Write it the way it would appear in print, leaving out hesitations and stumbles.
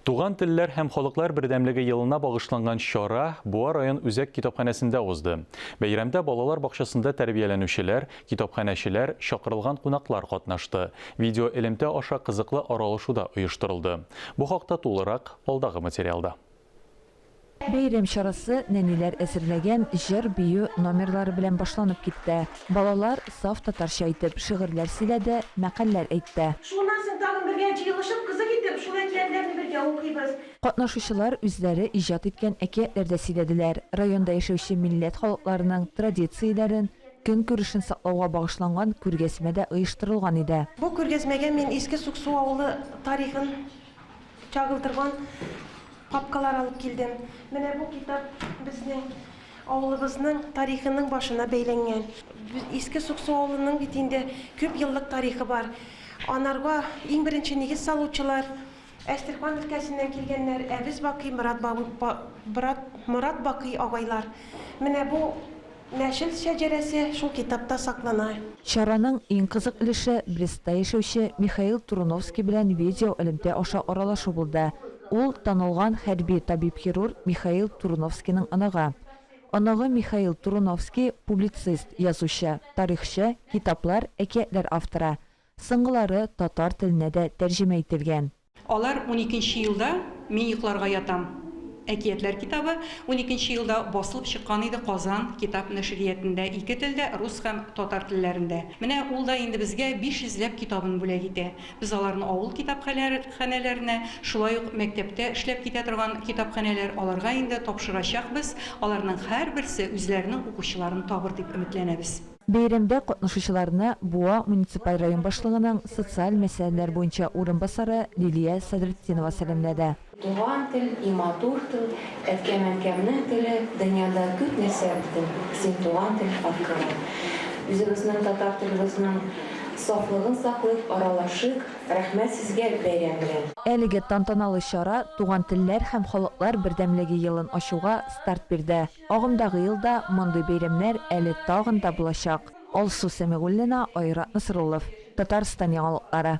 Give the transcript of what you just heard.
Туган телләр һәм халыклар бердәмлеге елына багышланган чара Буа район үзәк китапханәсендә узды. Бәйрәмдә балалар бакчасында тәрбияләнүчеләр, китапханәчеләр, чакырылган кунаклар катнашты. Видеоэлемтә аша кызыклы аралашу да оештырылды. Бу хакта тулырак, алдагы материалда. Бәйрәм чарасы нәниләр әзерләгән җыр-бию номерлары белән башланып китте. Балалар саф татарча итеп шигырьләр сөйләде, мәкальләр әйтте. Шуннан соң тагын бергә җыелышып, кызык итеп, шул әкиятләрне бергә укыйбыз. Катнашучылар үзләре иҗат иткән әкиятләр дә сөйләделәр, районда яшәүче милләт халыкларының традицияләрен, көнкүрешен саклауга багышланган күргәзмә дә оештырылган иде. Бу күргәзмәгә мин Иске Суксу авылы тарихын чагылдырган Папкалар алып килдем. Менә бу китап безнең авылыбызның тарихының башына бәйләнгән. Иске Суксу авылының бит инде күп еллык тарихы бар. Анарга иң беренче нигез салучылар Әстерхан өлкәсеннән килгәннәр, Әвез Бакый, Морат Морат Бакый агайлар. Менә бу Нәсел шәҗәрәсе шул китапта саклана. Чараның иң кызык өлеше Брестта яшәүче Михаил Туруновский белән видеоэлемтә аша аралашу булды. Ул, танылган хәрби табиб-хирург Михаил Туруновскийның оныгы. Оныгы Михаил Туруновский, публицист, язучы, тарихчы, китаплар, әкиятләр авторы. Соңгылары татар теленә дә тәрҗемә ителгән. Алар уникенче елда Мин йокларга ятам әкиятләр китабы уникенче елда басылып чыккан иде Казан китап нәшриятендә ике телдә, рус һәм татар телләрендә. Менә ул да инде безгә 500 ләп китабын бүләк итә. Без аларны авыл китапханәләренә, шулай ук мәктәптә эшләп китә торган китапханәләр, аларга инде тапшырачакбыз. Аларның һәрберсе үзләренең укучыларын табыр дип өметләнәбез. Бәйрәмдә катнашучыларны Буа муниципаль район башлыгының социаль мәсьәләләр буенча урынбасары Лилия Садретдинова сәламләде. Туган тел, и матур тел, әткәм-әнкәмнең теле, дөньяда күп нәрсә белдем, син туган тел аркылы. Үзебезнең татар телебезнең сафлыгын саклыйк, аралашыйк, рәхмәт сезгә бәйрәм белән. Әлеге тантаналы чара Туган телләр һәм халыклар бердәмлеге елын ачуга старт бирде. Агымдагы елда мондый бәйрәмнәр әле тагын да булачак. Алсу Сәмигуллина, Айрат Насруллов. Татарстан яңалыклары.